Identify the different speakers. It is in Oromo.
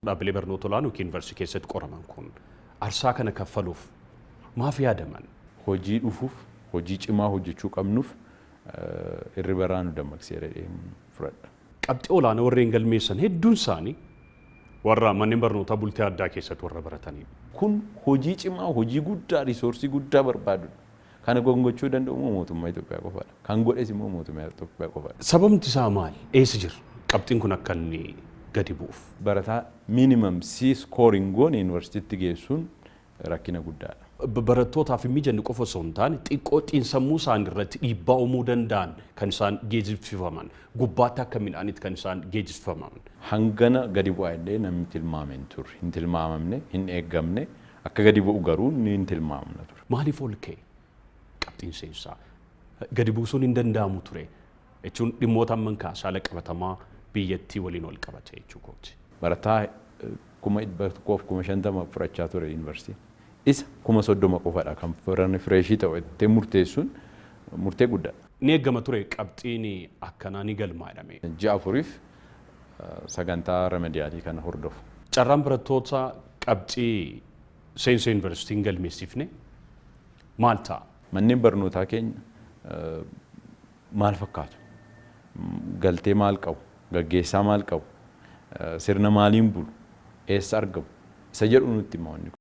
Speaker 1: Dhaabbilee barnoota olaanoo yookiin yuunivarsiitii keessatti qoraman kun aarsaa kana kaffaluuf maaf yaadaman?
Speaker 2: Hojii dhufuuf, hojii cimaa hojjechuu qabnuuf hirriba irraa nu dammaqseera jedheen fudhadha.
Speaker 1: Qabxii olaanaa warreen galmeessan hedduun isaanii warra manneen barnootaa bultii addaa keessatti warra baratanidha.
Speaker 2: Kun hojii cimaa, hojii guddaa, resource guddaa barbaadudha. Kana gochuu danda'u immoo mootummaa Itoophiyaa qofaadha. Kan godhes immoo mootummaa Itoophiyaa qofaadha.
Speaker 1: Sababni isaa maali? Eessa jira? Qabxiin kun akka inni gadi bu'uuf.
Speaker 2: Barataa minimum C scoring goone yuunivarsiitiitti geessuun rakkina guddaadha.
Speaker 1: Barattootaaf hin mijanne qofa osoo hin taane, xiqqoo xiinsammuu isaanii irratti dhiibbaa uumuu danda'an kan isaan geejjibsiifaman, gubbaatti akka midhaanitti kan isaan geejjibsiifaman.
Speaker 2: Hangana gadi bu'aa illee namni tilmaame hin turre. Hin tilmaamamne, hin eeggamne, akka gadi bu'u garuu ni hin tilmaamna ture.
Speaker 1: Maaliif ol ka'e qabxiin seensaa? Gadi buusuun hin danda'amu ture jechuun dhimmoota amman kaasa haala qabatamaa biyyattii waliin wal qabate jechuu kooti.
Speaker 2: Barataa 150,000 fudhachaa ture yuunivarsiitiin. Isa 30,000 qofadha kan baranne. Fresh ta'u itti murteessuun murtee guddaadha.
Speaker 1: Ni eeggama ture qabxiin akkanaa ni galmaa jedhame.
Speaker 2: Ji'a 4f sagantaa remedial kana hordofu.
Speaker 1: Carraan barattoota qabxii seensa yuunivarsiitii hin galmeessifne maal ta'a?
Speaker 2: Manneen barnootaa keenya maal fakkaatu? Galtee maal qabu? Gaggeessaa maal qabu? Sirna maaliin bulu? Eessa argamu? Isa jedhu nutti hima wanni kun.